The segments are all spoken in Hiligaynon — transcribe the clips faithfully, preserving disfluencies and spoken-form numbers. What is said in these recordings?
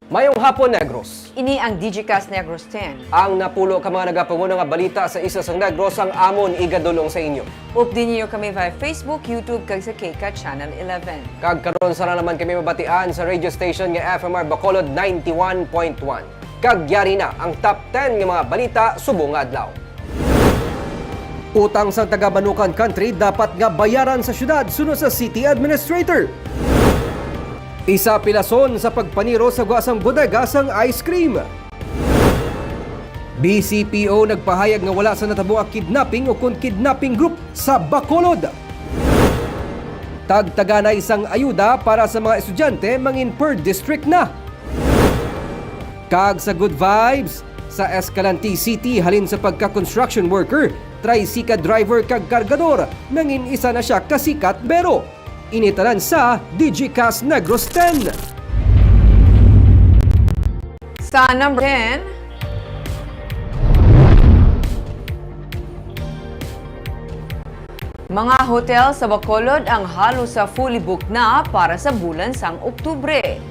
Mayong hapon, Negros. Ini ang Digicast Negros ten. Ang napulo ka mga nagapanguna nga balita sa isla sang Negros ang amon igadulong sa inyo. Updi ninyo kami via Facebook, YouTube, kag sa KCAT Channel eleven. Kag karon, sara naman kami mabatian sa radio station nga F M R Bacolod ninety-one point one. Kag yari na ang top ten nga mga balita subong nga adlaw. Utang sang taga Manukan Country dapat nga bayaran sa syudad, suno sa city administrator. Isa pilason sa pagpaniro sa gwa sang bodega sang ice cream. B C P O nagpahayag nga wala sa natabo nga kidnapping ukon kidnapping group sa Bacolod. Tagtaganay sang ayuda para sa mga estudyante mangin per district na. Kag sa good vibes, sa Escalante City, halin sa pagka-construction worker, tricycle driver kag kargador, nangin isa na sia ka sikat bero. Ini tanan sa Digicast Negros ten. Sa number ten, mga hotel sa Bacolod ang halos sa fully booked na para sa bulan sang Oktubre.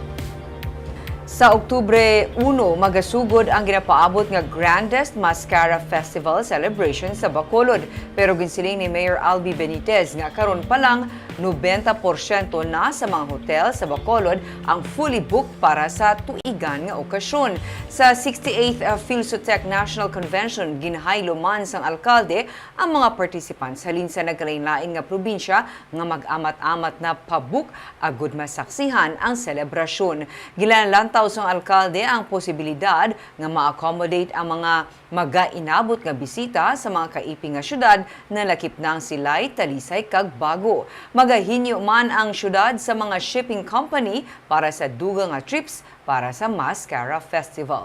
Sa Oktubre uno, magasugod ang ginapaabot nga grandest Mascara Festival celebration sa Bacolod. Pero ginsiling ni Mayor Albi Benitez nga karon pa lang, nobenta porsyento na sa mga hotel sa Bacolod ang fully booked para sa tuigan nga okasyon. Sa sixty-eighth, uh, Filsotech National Convention, ginhaylo man sang alkalde ang mga participants halin sa nagkalain-lain nga probinsya nga mag-amat-amat na pa-book agud masaksihan ang selebrasyon. Ginlalantaw sang alkalde ang posibilidad nga ma-accommodate ang mga magainabot nga bisita sa mga kaiping nga syudad na lakip na ang Silay, Talisay, kag Bago. Magahinyo man ang syudad sa mga shipping company para sa dugang nga trips para sa Mascara Festival.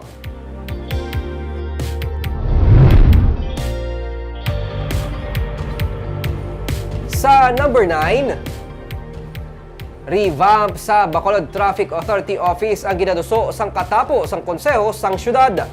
Sa number nine, revamp sa Bacolod Traffic Authority Office ang ginaduso sang katapo sang konseho sang syudad.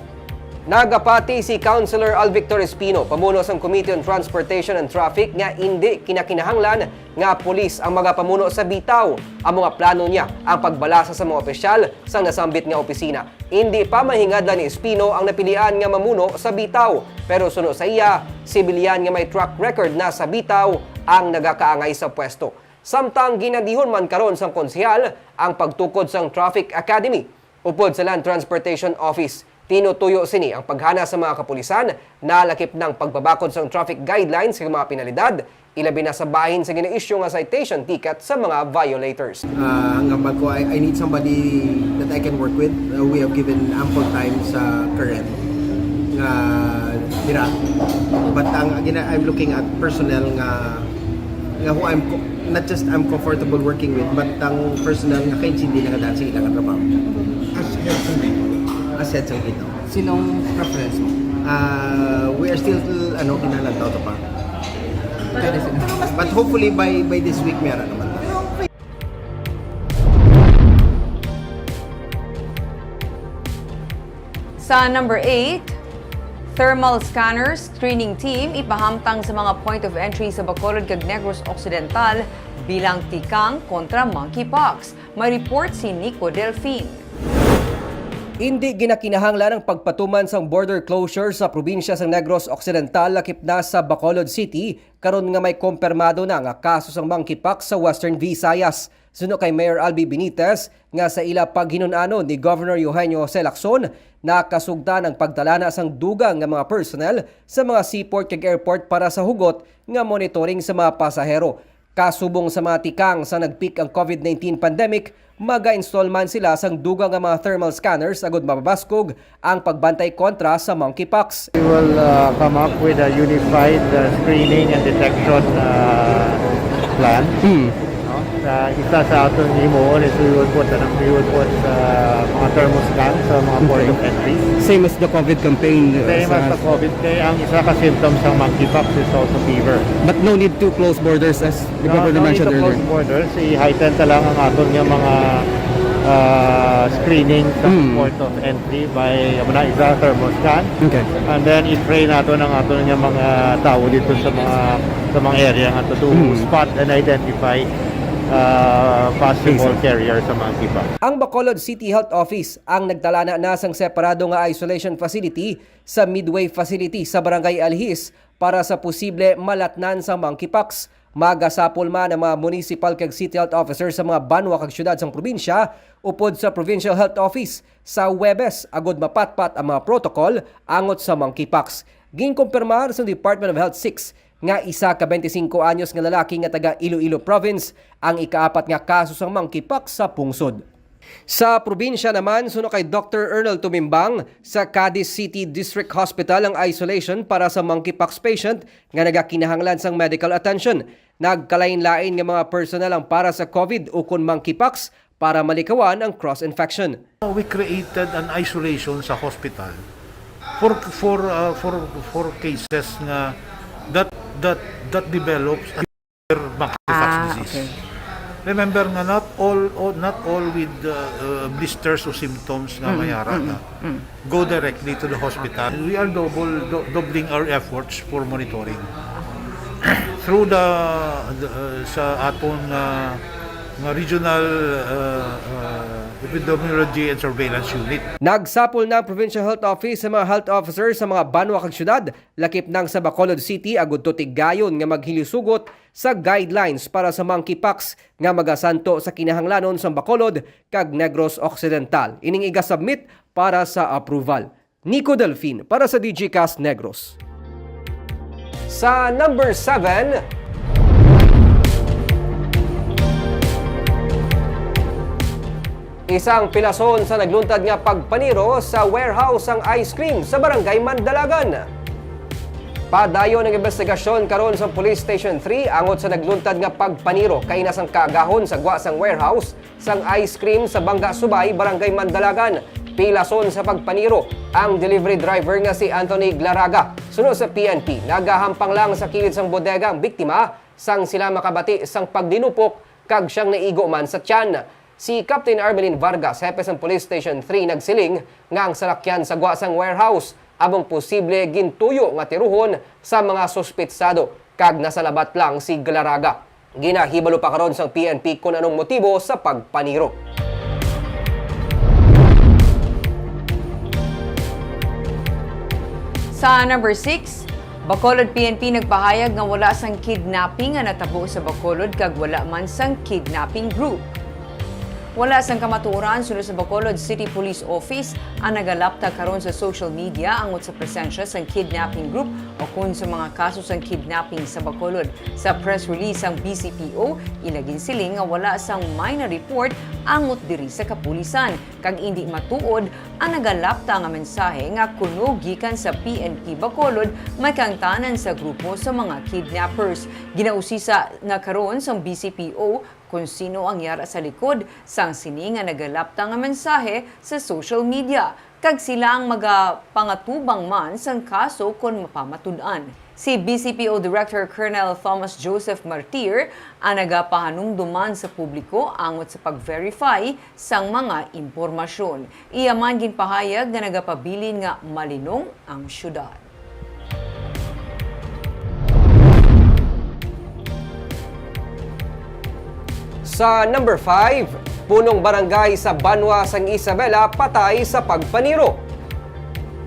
Nagapati si Councilor Alvic Torres Pino, pamuno sang Committee on Transportation and Traffic, nga indi kinakinahanglan nga pulis ang magapamuno sa bitaw. Amo nga plano niya ang pagbalasa sa mga opisyal sang nasambit nga opisina. Indi pa mahingadlan ni Espino ang napilian nga mamuno sa bitaw, pero suno sa iya, sibilyan nga may track record na sa bitaw ang nagakaangay sa pwesto. Samtang ginadihon man karon sang konsehal ang pagtukod sang Traffic Academy. Upod sa Land Transportation Office, tinutuyo sini ang paghana sa mga kapulisan na lakip nang pagpabakod sang traffic guidelines kag mga penalidad, ilabi na sa bahin sa gina-issue nga citation ticket sa mga violators. Ah, ang hambal ko, I, I need somebody that I can work with. Uh, we have given ample time sa current nga dira. But ang, again, I'm looking at personnel nga, nga who I'm co-, not just I'm comfortable working with, but ang personnel nga kaintindi na nga daan sa ilang trabaho. As head sa As head sa Bitaw. Sinong preference mo? Ah, we are still, ano, kinalantaw to pa. Pwede sila. But hopefully by, by this week, meron naman. Sa number eight, thermal scanner screening team ipahamtang sa mga point of entry sa Bacolod kag Negros Occidental bilang tikang kontra monkeypox. May report si Nico Delfin. Indi ginakinahanglan ang pagpatuman sang border closure sa probinsya sang Negros Occidental lakip na sa Bacolod City, karon nga may kumpirmado na nga kaso sang monkeypox sa Western Visayas. Suno kay Mayor Albi Benitez, nga sa ila paghinun-anon ni Governor Eugenio Jose Lacson, nakasugdan ang pagdala na sang dugang nga mga personnel sa mga seaport kag airport para sa hugot nga monitoring sa mga pasahero. Kasubong sa mga tikang sa nag-peak ang COVID nineteen pandemic, maga-install man sila sang dugang nga mga thermal scanners agud mapabaskog ang pagbantay kontra sa monkeypox. We will, uh, come up with a unified, uh, screening and detection, uh, plan. Hmm. No? Sa isa sa aton himuon is we will put, ano, we will put, uh, mga thermoscan sa mga port Okay. of entry. Same as the COVID campaign, uh, Same as sa the COVID. Kaya ang isa ka symptoms ng monkeypox is also fever. But no need to close borders as the No, governor no need mentioned to close earlier. borders. I-heighten ta lang ang aton nga mga, ah, screening sa Mm. port of entry by, amo na, isa, thermoscan. Okay. And then, i-train nato ang aton nga mga tawo dito sa mga, sa mga area nga to, to Mm. spot and identify uh, possible Cases. Carrier sa monkeypox. Ang Bacolod City Health Office ang nagtalana na sang separado nga isolation facility sa Midway Facility sa Barangay Alhis para sa posible malatnan sa monkeypox. Magasapol man ang mga municipal kag city health officer sa mga banwa kag syudad sang probinsya upod sa Provincial Health Office sa Huwebes agud mapatpat ang mga protocol angot sa monkeypox. Ginkumpirmar sa Department of Health six nga isa ka twenty-five anyos nga lalaki nga taga Iloilo Province ang ikaapat nga kaso sang monkeypox sa pungsod. Sa probinsya naman, suno kay Doctor Ernel Tumimbang, sa Cadiz City District Hospital ang isolation para sa monkeypox patient nga nagakinahanglan sang medical attention. Nagkalain-lain nga mga personnel ang para sa COVID ukon monkeypox para malikawan ang cross-infection. We created an isolation sa hospital for for uh, for for cases nga that that that develops a monkeypox Ah, disease. Okay. Remember nga not all, all not all with uh, uh, blisters o symptoms nga may ara na go directly to the hospital. We are double do, doubling our efforts for monitoring through the, the uh, sa aton nga nga regional uh, uh, epidemiology and surveillance unit. Nagsapol na ang Provincial Health Office sa mga health officer sa mga banwa kag syudad, lakip nang sa Bacolod City, agud to tigayon nga maghilisugot sa guidelines para sa monkeypox nga magasanto sa kinahanglanon sang Bacolod kag Negros Occidental. Ining igasubmit para sa approval. Nico Delfin para sa Digicast Negros. Sa number seven, isang pilason sa nagluntad nga pagpaniro sa warehouse sang ice cream sa Barangay Mandalagan. Padayon ang investigasyon karon sa Police Station three angot sa nagluntad nga pagpaniro kaina sang kaagahon sa gwa sang warehouse sang ice cream sa Bangga Subay, Barangay Mandalagan. Pilason sa pagpaniro ang delivery driver nga si Anthony Glaraga. Suno sa P N P, nagahampang lang sa kilid sang bodega ang biktima sang sila makabati sang pagdinupok kag siyang naigo man sa tiyan. Si Captain Armelin Vargas, hepe sang Police Station three, nagsiling nga ang salakyan sa gwa sang warehouse among posible gintuyo nga tiruhon sa mga suspetsado kag nasalabat lang si Glaraga. Ginahibalo pa karon sang P N P kon anong motibo sa pagpaniro. Sa number six, Bacolod P N P nagpahayag nga wala sang kidnapping nga natabo sa Bacolod kag wala man sang kidnapping group. Wala sang kamatuoran suno sa Bacolod City Police Office ang nagalapta karon sa social media angot sa presensya sang kidnapping group o kun sa mga kaso sang kidnapping sa Bacolod. Sa press release sang B C P O, ila ginsiling nga wala sang may na-report angot diri sa kapulisan, kag indi matuod ang nagalapta nga mensahe nga kuno gikan sa P N P Bacolod may kaangtanan sa grupo sa mga kidnappers. Ginausisa na karon sang B C P O kon sino ang yara sa likod sang sini nga nagalapta nga mensahe sa social media, kag sila ang magapangatubang man sang kaso kon mapamatud-an. Si B C P O Director Colonel Thomas Joseph Martir ang nagapahanumduman sa publiko angot sa pag-verify sang mga impormasyon. Iya man ginpahayag nga nagapabilin nga malinong ang syudad. Sa number five, punong barangay sa banwa sang Isabela patay sa pagpaniro.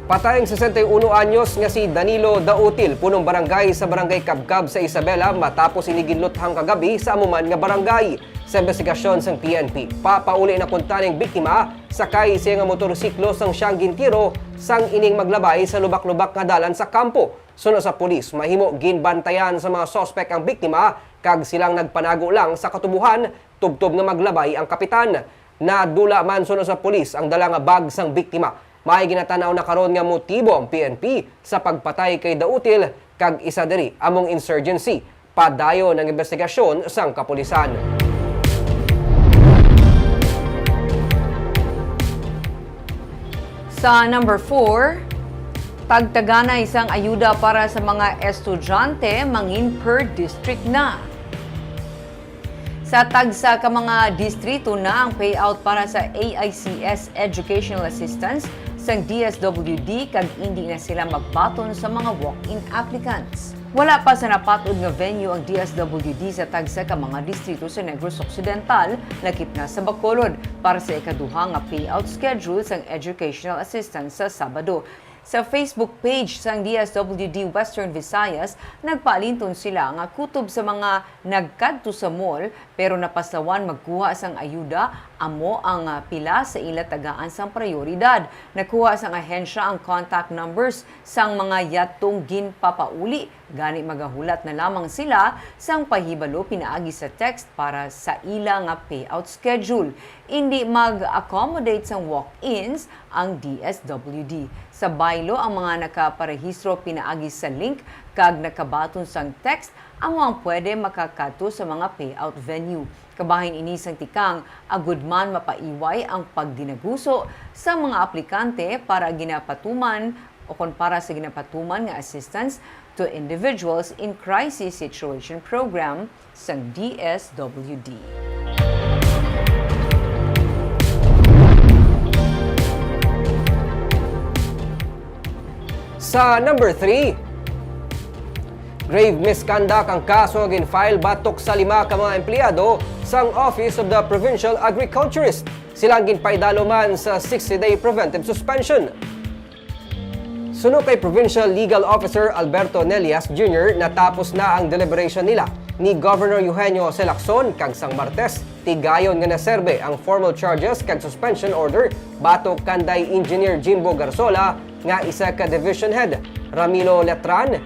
Patay ang sesenta y uno anyos nga si Danilo Dautil, punong barangay sa Barangay Kabkab sa Isabela, matapos ini ginluthang kagabi sa amo man nga barangay. Sa investigasyon sang P N P, papauli na kuntani ang biktima sakay sa iya nga motorsiklo sang siyang gintiro sang ining maglabay sa lubak-lubak nga dalan sa kampo. Suno sa pulis, mahimo ginbantayan sa mga suspek ang biktima kag silang nagpanago lang sa katubohan tubtob nga maglabay ang kapitan. Nadula man suno sa pulis ang dala nga bag sang biktima. May ginatan-aw na karon nga motibo ang P N P sa pagpatay kay Dautil kag isa diri among insurgency. Padayon ang investigasyon sang kapulisan. Sa number four, pagtagana sang ayuda para sa mga estudyante mangin per district na. Sa tagsa ka mga distrito na ang payout para sa A I C S Educational Assistance sang D S W D kag indi na sila magbaton sa mga walk-in applicants. Wala pa sa napat-od nga venue ang D S W D sa tagsa ka mga distrito sa Negros Occidental, lakip na sa Bacolod, para sa ikaduha nga payout schedule sang educational assistance sa Sabado. Sa Facebook page sang D S W D Western Visayas, nagpaalinton sila nga kutob sa mga nagkadto sa mall pero napasawan magkuha sang ayuda, amo ang, ah, pila sa ila tagaan sang prayoridad. Nakuha sang ahensya ang contact numbers sang mga yadtong ginpapauli, gani magahulat na lamang sila sang pahibalo pinaagi sa text para sa ila nga payout schedule. Indi mag-accommodate sang walk-ins ang D S W D. Sa baylo ang mga nakaparehistro pinaagi sa link kag nakabaton sang text amo ang pwede makakadto sa mga payout venue. Kabahin ini sang tikang, agud man mapaiway ang pagdinaguso sa mga aplikante para ginapatuman o kon para sa ginapatuman nga assistance to individuals in crisis situation program sang D S W D. Sa number three, grave misconduct ang kaso nga gin-file batok sa lima ka mga empleyado sang Office of the Provincial Agriculturist. Sila ang ginpaidalo man sa sixty-day preventive suspension. Suno kay Provincial Legal Officer Alberto Nelias Junior, natapos na ang deliberation nila ni Governor Eugenio Jose Lacson, kag sang Martes, tigayon nga naserbe ang formal charges kag suspension order batok kanday Engineer Jimbo Garzola nga isa ka division head, Ramilo Letran,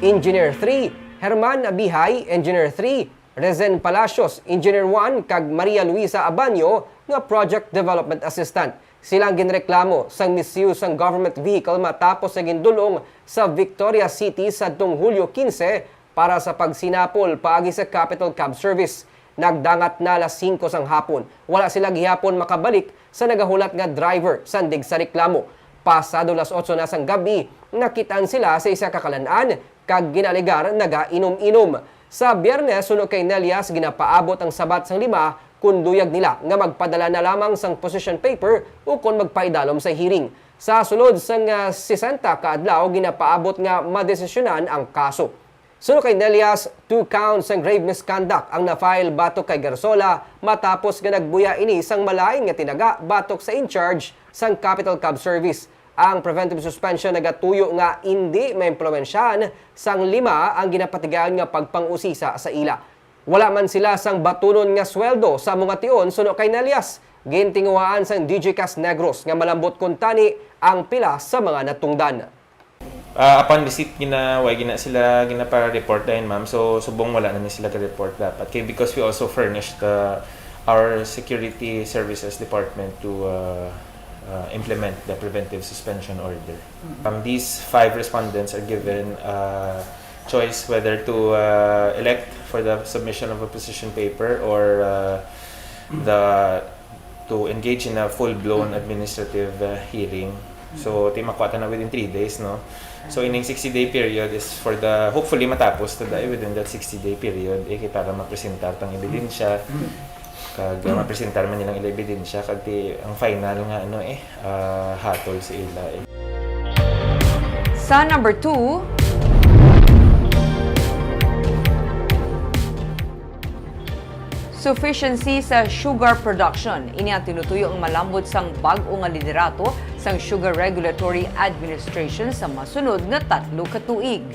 Engineer three, Herman Abihay, Engineer three, Rezen Palacios, Engineer one, kag Maria Luisa Abanyo nga Project Development Assistant. Sila ang ginreklamo sang misuse sang government vehicle matapos sa gindul-ong sa Victoria City sadtong Hulyo quince para sa pagsinapol paagi sa Capital Cab Service. Nagdangat na alas singko sang hapon. Wala sila gihapon makabalik sa nagahulat nga driver, sandig sa reklamo. Pasado las otso na sang gab-i, nakit-an sila sa isa ka kalan-an kag ginaalegar nagainom-inom. Sa Biyernes, suno kay Nelias, ginapaabot ang sabat sang lima kon luyag nila nga magpadala na lamang sang position paper ukon magpaidalom sa hearing. Sa sulod sang, ah, sesenta ka adlaw, ginapaabot nga madesisyonan ang kaso. Suno kay Nelias, two counts sang grave misconduct ang na-file batok kay Garzola matapos nga nagbuya ini sang malain nga tinaga batok sa in-charge sang Capital Cab Service. Ang preventive suspension nagatuyo nga indi maimpluwensyahan sang lima ang ginapatigayon nga pagpang-usisa sa ila. Wala man sila sang batunon nga sweldo sa mga tion, suno kay Nelias. Gintinguhaan sang D G Cast Negros nga malambot kuntani ang pila sa mga natungdan. Ah, upon receipt, gina-, way gina sila ginapa-report dayon, ma'am. So, subong wala na ni sila ga-report dapat. Kay, because we also furnished the, our security services department to, uh, uh, implement the preventive suspension order. Mm-hmm. Um, these five respondents are given, uh, choice whether to, uh, elect for the submission of a position paper or, uh, the to engage in a full-blown administrative, uh, hearing. So, ti makuha ta na within three days, no? So, ining sixty-day period is for the, hopefully, matapos ta da within that sixty-day period, eh, kay para mapresentar tang ebidensya. Kag, uh, mapresentar man nilang ila ebidensya, kag ti, ang final nga, ano, eh, ah, hatol sa ila, eh. Sa number two, sufficiency sa sugar production. Ini ang tinutuyo ang malambot sang bag-o nga liderato sang Sugar Regulatory Administration sa masunod nga tatlo ka tuig.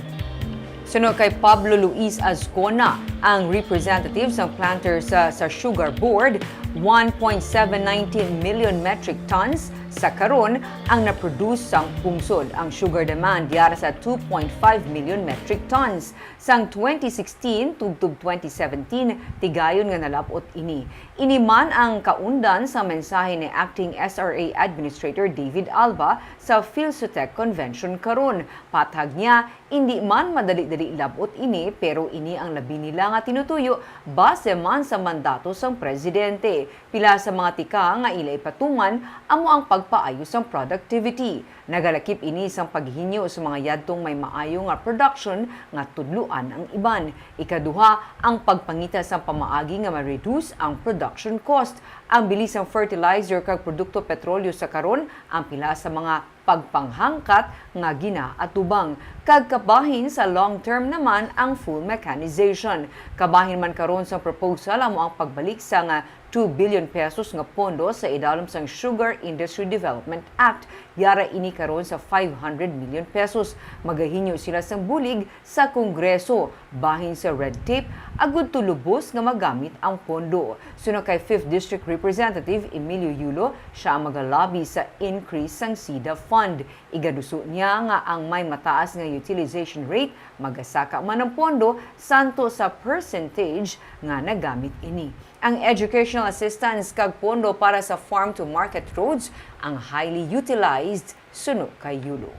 Suno kay Pablo Luis Azcona, ang representative sang planters sa, sa Sugar Board, one point seven nine million metric tons sa karon ang na-produce sang pungsod. Ang sugar demand yara sa two point five million metric tons. Sang twenty sixteen tubtob twenty seventeen, tigayon nga nalab-ot ini. Ini man ang kaundan sa mensahe ni Acting S R A Administrator David Alba sa PhilSUTEC Convention karon. Patag niya, indi man madali-dali lab-ot ini, pero ini ang labi nila nga tinutuyo base man sa mandato sang presidente. Pila sa mga tikang nga ila ipatuman amo ang pagpaayo sang productivity. Nagalakip ini sang paghinyo sa mga yadtong may maayo nga production nga tudloan ang iban. Ikaduha, ang pagpangita sang pamaagi nga ma-reduce ang production cost. Ang bili sang fertilizer kag produkto petrolyo sa karon, ang pila sa mga pagpanghangkat nga ginaatubang, kag kabahin sa long term naman ang full mechanization. Kabahin man karon sang proposal amo ang pagbalik sang two billion pesos nga pondo sa idalom sang Sugar Industry Development Act. Yara ini karon sa five hundred million pesos. Magahinyo sila sang bulig sa Kongreso bahin sa red tape agud to lubos nga magamit ang pondo. Suno kay Fifth District Representative Emilio Yulo, siya ang magalobby sa increase sang SIDA fund. Igaduso niya nga ang may mataas nga utilization rate magasaka man ang pondo santo sa percentage nga nagamit ini. Ang educational assistance kag pondo para sa farm to market roads ang highly utilized, suno kay Yulo.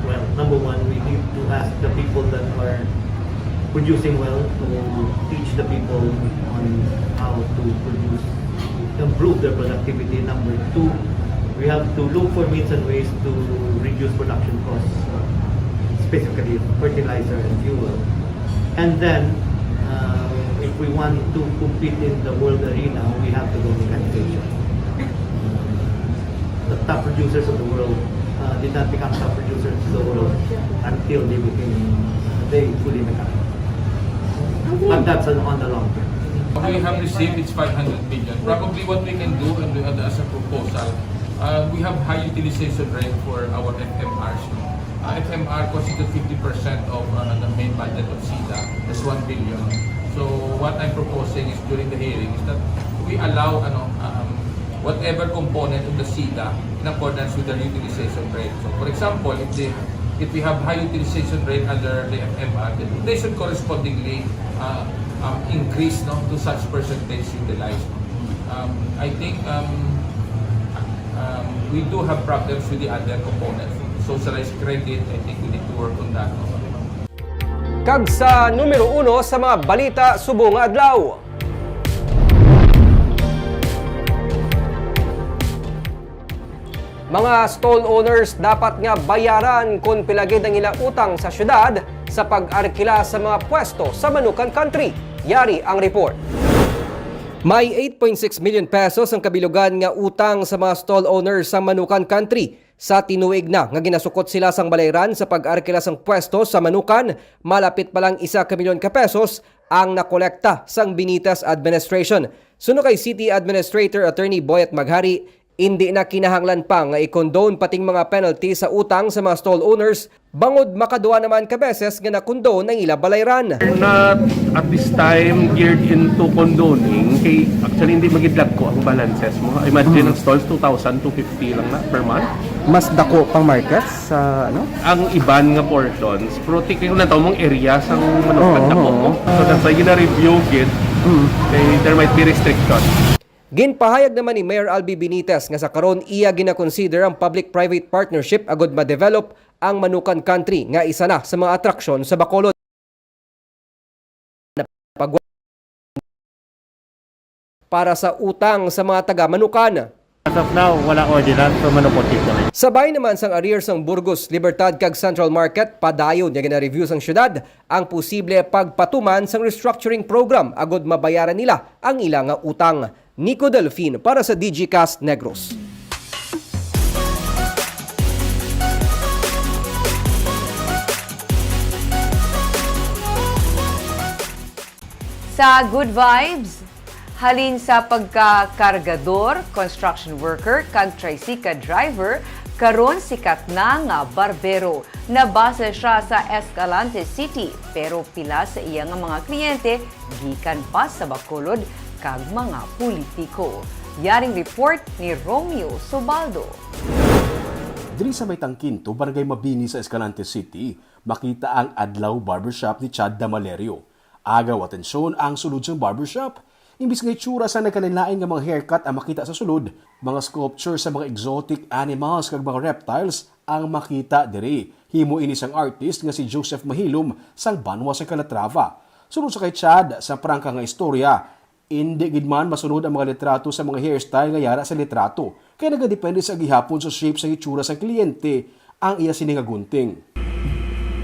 Well, number one, we need to ask the people that are producing well to teach the people on how to produce, improve their productivity. Number two, we have to look for means and ways to reduce production costs, uh, specifically fertilizer and fuel. And then, uh, if we want to compete in the world arena, we have to go mechanization. The top producers of the world uh, did not become top producers of the world until they became, uh, they fully mechanical. But that's on, on the long term. What we have received is five hundred million. Probably what we can do, and we, as a proposal, uh, we have high utilization rate for our F M Rs. Uh, F M R constitute fifty percent of uh, the main budget of SIDA. That's one billion. So what I'm proposing is during the hearing is that we allow ano, um, whatever component of the SIDA in accordance with their utilization rate. So for example, if they if we have high utilization rate under the F M R, then they should correspondingly uh, um, increase, no, to such percentage utilized. No? Um, I think um, um, we do have problems with the other components. Socialized credit, I think we need to work on that. No? Kag sa numero uno sa mga balita subong nga adlaw. Mga stall owners dapat nga bayaran kon pila gid ang ila utang sa syudad sa pag-arkila sa mga pwesto sa Manukan Country. Yari ang report. May eight point six million pesos ang kabilugan nga utang sa mga stall owners sa Manukan Country. Sa tinuig na nga ginasukot sila sang balayran sa pag-arkila sang pwesto sa Manukan, malapit pa lang isa ka milyon ka pesos ang nakolekta sang Benitez administration. Suno kay City Administrator Attorney Boyet Maghari, indi na kinahanglan pa nga i-condone pating mga penalty sa utang sa mga stall owners bangod makadua naman ka beses nga na-condone ang ila balayran. Not at this time geared into condoning kay actually hindi magidlagko ang balances mo. Imagine ang stalls two thousand two fifty lang na per month. Mas dako pang market sa ano? Ang iban nga portions, pero tikling na mong area sang Manukan dako mo. So that's why gina-review gid. Kay there might be restriction. Ginpahayag naman ni Mayor Albi Benitez nga sa karon iya gina-consider ang public-private partnership agud ma-develop ang Manukan Country nga isa na sa mga atraksyon sa Bacolod. Pagwa- para sa utang sa mga taga Manukan. As of now, wala ordinance sa Manukan City. Sabay naman sang arrears sang Burgos, Libertad kag Central Market, padayon nga gina-review sang syudad ang posible pagpatuman sang restructuring program agud mabayaran nila ang ila nga utang. Nico Delfin para sa Digicast Negros. Sa Good Vibes, halin sa pagkakargador, construction worker, kag tricycle driver, karon sikat na nga barbero. Nabase siya sa Escalante City, pero pila sa iya nga mga kliyente gikan pa sa Bacolod kag mga politiko. Yaring report ni Romeo Sobaldo. Diri sa may Tangkinto, Barangay Mabini sa Escalante City, makita ang Adlaw Barbershop ni Chad Damalerio. Agaw atensyon ang sulod sang barbershop. Imbis nga itsura sa nagkalainlain nga mga haircut ang makita sa sulod, mga sculpture sa mga exotic animals kag mga reptiles ang makita diri. Himo ini sang artist nga si Joseph Mahilom sang banwa sa Calatrava. Sunod sa kay Chad, sa prangka nga istorya, indi gid man masunod ang mga litrato sa mga hairstyle nga yara sa litrato, kay nagadepende sa gihapon sa shape sang itsura sang kliyente ang iya sini nga gunting.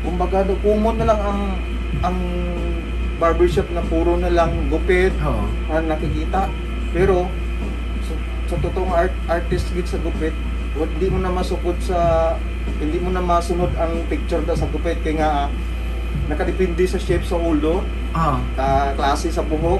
Kumbaga, common na lang ang ang barbershop na puro na lang gupit Oo. ang nakikita. Pero sa, sa totoong art, artist gid sa gupit, Wa-, di mo na masukod sa, hindi mo na masunod ang picture da sa gupit kay nga, ah, nakadepende sa shape sa ulo, Ah. ah, klase sa buhok.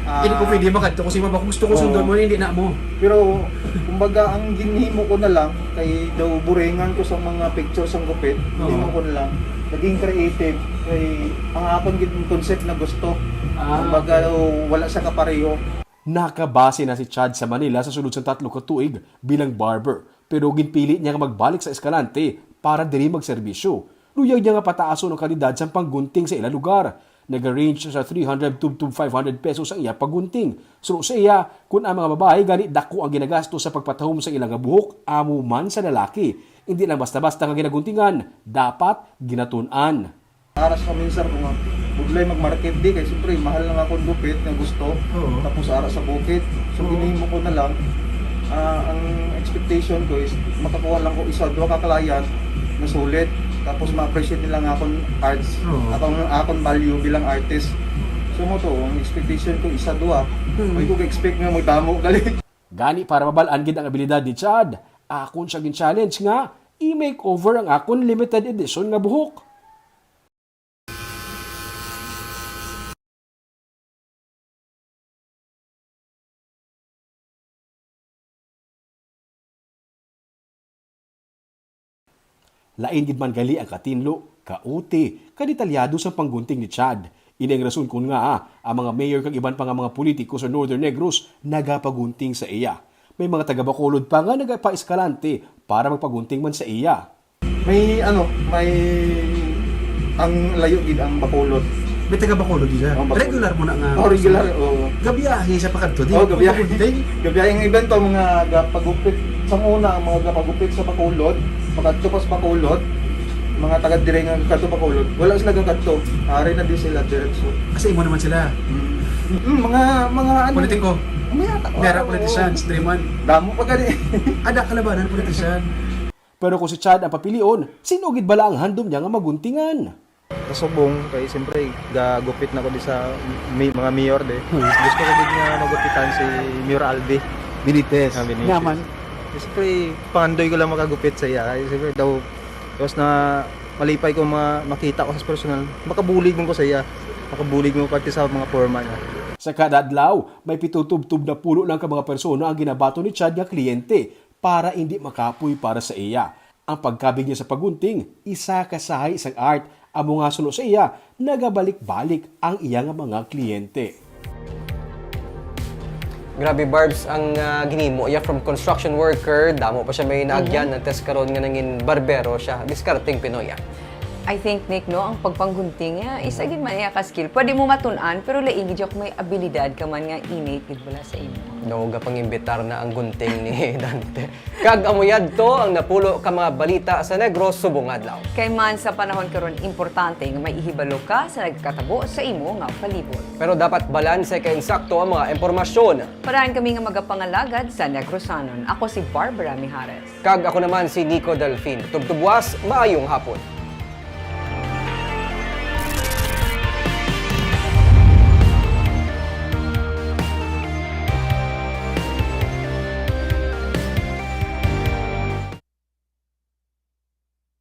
Ah, hindi ko pwede makadto kasi mabak gusto ko Oo. sundon mo, hindi na mo. Pero, kumbaga, ang ginhimo ko na lang, kay daw buringan ko sa mga picture sa gupit, Oo. ginhimo ko na lang. Naging creative, kay ang akon gid concept na gusto. Ah, Kumbaga, okay. wala sa kapareho. Nakabase na si Chad sa Manila sa sulod sang tatlo ka tuig bilang barber, pero ginpili niya nga magbalik sa Escalante para diri magserbisyo. Luyag niya nga pataason ang kalidad sang panggunting sa ila lugar. Naga-range sa three hundred tubtob five hundred pesos ang iya paggunting. Suno sa iya, kun ang mga babayi gani dako ang ginagastos sa pagpatahom sa ila nga buhok, amo man sa lalaki. Indi lang basta-basta nga ginaguntingan, dapat ginatun-an. Ara sa kami, sir, kung budlay mag-market di, kay siyempre, mahal lang akong gupit nga gusto. Oo. Tapos ara sa bukid. So, Oo. ginhimo ko na lang, ah, ang expectation ko is makakuha lang ko isa, duha ka client na sulit. Tapos ma-appreciate nila nga akong arts, Oo. akong, akong value bilang artist. So, mo to, ang expectation ko isa, duha. Hmm. May ko expect nga magdamo gali. Gani, para mabal-an gid ang abilidad ni Chad, akon siya gin-challenge nga i-makeover ang akon limited edition nga buhok. Lain gid man gali ang katinlo, kauti, kadetalyado sang panggunting ni Chad. Ini ang rason kon ngaa ang mga mayor kag iban pa nga mga politiko sa Northern Negros nagapagunting sa iya. May mga taga-Bacolod pa nga nagapa-Escalante para magpagunting man sa iya. May, ano, may, ang layo gid ang Bacolod. May taga Bacolod gid siya? Oh, Bacolod. Regular mo na nga? Oh, regular, oo. Gabiyahe siya pakadto, di? Oh, gabiyahe. Pagpunting? Gabiyahe ang event to, mga gapagupit. Sa una, ang mga gapagupit sa Bacolod, pakadto pa sa Bacolod, mga taga dire nga kadto Bacolod, wala sila gakadto. Ari na di sila diretso. Kasi imo naman sila? Mm. Mm, mga, mga ano, Politiko? May ata, May ara oo, politicians, oo. Dre man. Damo pa gani. Ada kalabanan, politician. Pero kung si Chad ang papilion, sin-o gid bala ang handom niya nga maguntingan? Sa subong, kay siyempre, gagupit na ko di sa mi-, mga mayor di. Hmm. Gusto ko gid nga magupitan si Mayor Albi. Benitez. Ah, Benitez. Naman. Siyempre, pangandoy ko lang makagupit sa iya. Kay siyempre, daw, tapos na malipay ko ma-, makita ko sa personal, makabulig mo ko sa iya. Makabulig mo pati sa mga foreman, ah. Sa kada adlaw, may pito tubtob na pulo lang ka mga persona ang ginabaton ni Chad nga kliyente. Para indi makapoy para sa iya. Ang pagkabig niya sa pagunting, isa ka sahi sang art, amo nga suno sa iya, nagabalik-balik ang iya nga mga kliyente. Grabe, Barbs, ang, ah, ginhimo iya from construction worker, damo pa siya may naagyan, Mhm. antes karon nga nangin barbero siya. Diskarteng Pinoy, ah. I think, Nick, no, ang pagpanggunting niya, isa Mhm. gid man iya ka skill. Pwede mo matun-an, pero lain gid siya kung may abilidad ka man nga innate gid bala sa imo. No, gapangimbitar na ang gunting ni Dante. Kag amo yadto ang napulo ka mga balita sa Negros subong adlaw. Kay man sa panahon karon, importante nga may ihibalo ka sa nagkatabo sa imo nga palibot. Pero dapat balanse kay insakto ang mga impormasyon. Parahan kami nga magapangalagad sa Negrosanon. Ako si Barbara Mijares. Kag ako naman si Nico Delfin. Tubtubwas, maayong hapon.